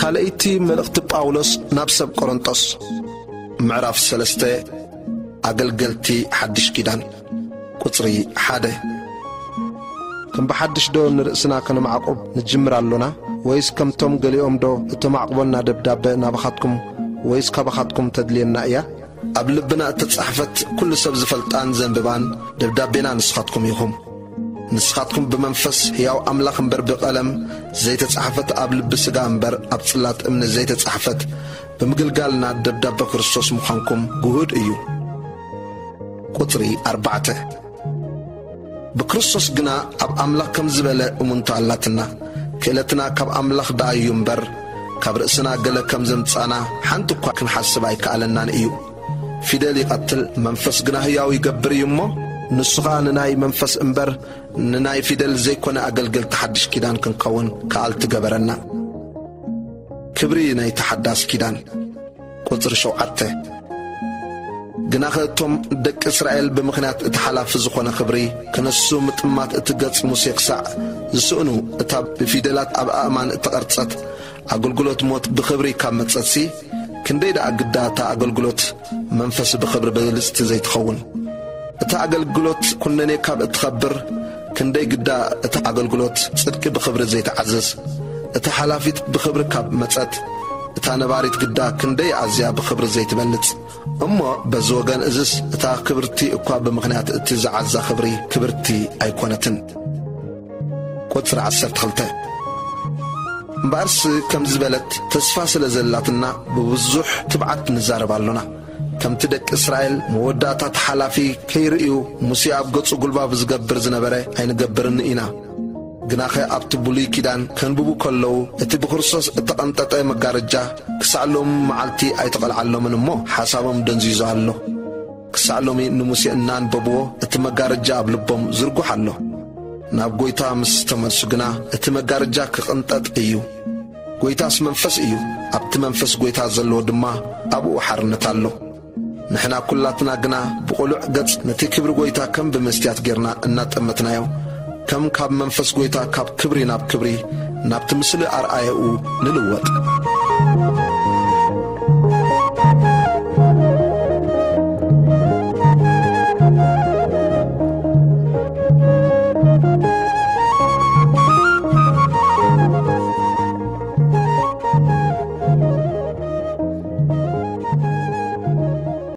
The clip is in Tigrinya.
ካልኣይቲ መልእኽቲ ጳውሎስ ናብ ሰብ ቆሮንጦስ፣ ምዕራፍ ሰለስተ። ኣገልገልቲ ሓድሽ ኪዳን፣ ቁጽሪ ሓደ። ከም ብሓድሽ ዶ ንርእስና ከነማዕቁብ ንጅምር ኣሎና? ወይስ ከምቶም ገሊኦም ዶ እተማዕቁበና ደብዳበ ናባኻትኩም ወይስ ካባኻትኩም ተድልየና እያ? ኣብ ልብና እተጻሕፈት ኩሉ ሰብ ዝፈልጣን ዘንብባን ደብዳቤና ንስኻትኩም ኢኹም። ንስኻትኩም ብመንፈስ ሕያው ኣምላኽ እምበር ብቐለም ዘይተጻሕፈት፣ ኣብ ልቢ ሥጋ እምበር ኣብ ጽላት እምኒ ዘይተጻሕፈት ብምግልጋልና ደብዳበ ክርስቶስ ምዃንኩም ግሁድ እዩ። ቁጽሪ ኣርባዕተ። ብክርስቶስ ግና ኣብ ኣምላኽ ከም ዝበለ እሙንቶ ኣላትና። ክእለትና ካብ ኣምላኽ ደኣ እዩ እምበር፣ ካብ ርእስና ገለ ከም ዘምጻና ሓንቲ እኳ ክንሓስብ ኣይከኣለናን እዩ። ፊደል ይቐትል፣ መንፈስ ግና ህያው ይገብር እዩ እሞ፣ ንሱ ኸኣ ንናይ መንፈስ እምበር ንናይ ፊደል ዘይኮነ ኣገልገልቲ ሓድሽ ኪዳን ክንከውን ከኣልቲ ገበረና። ክብሪ ናይቲ ሓዳስ ኪዳን። ቁጽሪ ሸውዓተ። ግናኸ እቶም ደቂ እስራኤል ብምኽንያት እቲ ሓላፊ ዝኾነ ክብሪ ክነሱ ምጥማት እቲ ገጽ ሙሴ ክሳዕ ዝስእኑ፣ እታ ብፊደላት ኣብ ኣእማን እተቐርጸት ኣገልግሎት ሞት ብኽብሪ ካብ መጸትሲ፣ ክንደይ ደኣ ግዳ እታ ኣገልግሎት መንፈስ ብኽብሪ ብልጽቲ ዘይትኸውን? እታ ኣገልግሎት ኩነኔ ካብ እትኸብር፣ ክንደይ ግዳ እታ ኣገልግሎት ጽድቂ ብኽብሪ ዘይትዓዝዝ? እታ ሓላፊት ብኽብሪ ካብ መጸት፣ እታ ነባሪት ግዳ ክንደይ ኣዝያ ብኽብሪ ዘይትበልጽ! እሞ በዚ ወገን እዝስ እታ ክብርቲ እኳ ብምኽንያት እቲ ዝዓዛ ክብሪ ክብርቲ ኣይኮነትን። ቁጽሪ ዓሰርተ ክልተ። እምበኣርስ ከምዚ ዝበለት ተስፋ ስለ ዘላትና ብብዙሕ ትብዓት ንዛረብ ኣሎና። ከምቲ ደቂ እስራኤል መወዳእታ እቲ ሓላፊ ከይርእዩ ሙሴ ኣብ ገጹ ጉልባብ ዝገብር ዝነበረ ኣይንገብርን ኢና። ግናኸ ኣብቲ ብሉይ ኪዳን ከንብቡ ከለዉ እቲ ብክርስቶስ እተቐንጠጠ መጋረጃ ክሳዕ ሎሚ መዓልቲ ኣይተቐልዓሎምን እሞ ሓሳቦም ደንዚዙ ኣሎ። ክሳዕ ሎሚ ንሙሴ እናንበብዎ እቲ መጋረጃ ኣብ ልቦም ዝርጉሕ ኣሎ። ናብ ጐይታ ምስ ተመልሱ ግና እቲ መጋረጃ ክቕንጠጥ እዩ። ጐይታስ መንፈስ እዩ፣ ኣብቲ መንፈስ ጐይታ ዘለዎ ድማ ኣብኡ ሓርነት ኣሎ። ንሕና ኵላትና ግና ብቕሉዕ ገጽ ነቲ ክብሪ ጐይታ ከም ብመስትያት ጌርና እናጠመትናዮ፣ ከም ካብ መንፈስ ጐይታ ካብ ክብሪ ናብ ክብሪ ናብቲ ምስሊ ኣርኣያኡ ንልወጥ።